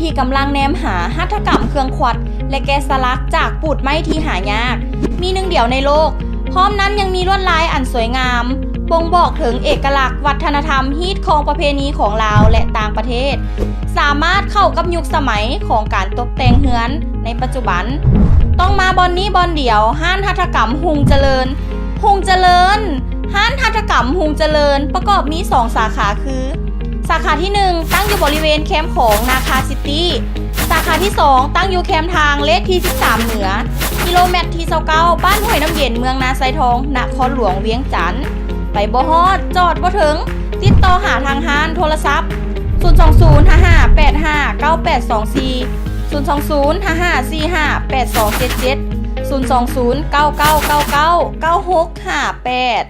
ທີ່ກຳລັງແນມຫາຫັດຖະກຳເຄື່ອງຂວັດ ແລະ ແກະສະຫຼັກຈາກປູດໄມ້ທີ່ຫາຍາກ ມີໜຶ່ງດຽວໃນໂລກ. ພ້ອມນັ້ນຍັງມີລວດລາຍອັນສວຍງາມ ບົ່ງບອກເຖິງເອກະລັກວັດທະນະທຳ, ຮີດຄອງປະເພນີຂອງລາວ ແລະ ຕ່າງປະເທດ, ສາມາດເຂົ້າກັບຍຸກສະໄໝຂອງການຕົກແຕ່ງເຮືອນໃນປັດຈຸບັນ. ຕ້ອງມາບ່ອນນີ້ບ່ອນດຽວ, ຮ້ານຫັດຖະກຳຮຸ່ງຈະເລີນ. ຮຸ່ງຈະເລີນ, ຮ້ານຫັດຖະກຳຮຸ່ງຈະເລີນ ປະກອບມີສອງສາຂາຄື ສາຂາທີໜຶ່ງ ຕັ້ງຢູ່ບໍລິເວນແຄມຂອງນາຄາຊິຕີ້, ສາຂາທີສອງ ຕັ້ງຢູ່ແຄມທາງເລກທີສິບສາມເໜືອ ກິໂລແມັດທີຊາວເກົ້າ ບ້ານຫ້ວຍນ້ຳເຢັນ ເມືອງນາຊາຍທອງ ນະຄອນຫຼວງວຽງຈັນ. ໄປບໍ່ຮອດ, ຈອດບໍ່ເຖິງ, ຕິດຕໍ່ຫາທາງຮ້ານໂທລະສັບ ສູນສອງສູນ ຫ້າຫ້າແປດຫ້າ ເກົ້າແປດສອງສີ່, ສູນສອງສູນ ຫ້າຫ້າສີ່ຫ້າ ແປດສອງເຈັດເຈັດ, ສູນສອງສູນ ເກົ້າເກົ້າເກົ້າເກົ້າ ເກົ້າຫົກຫ້າແປດ.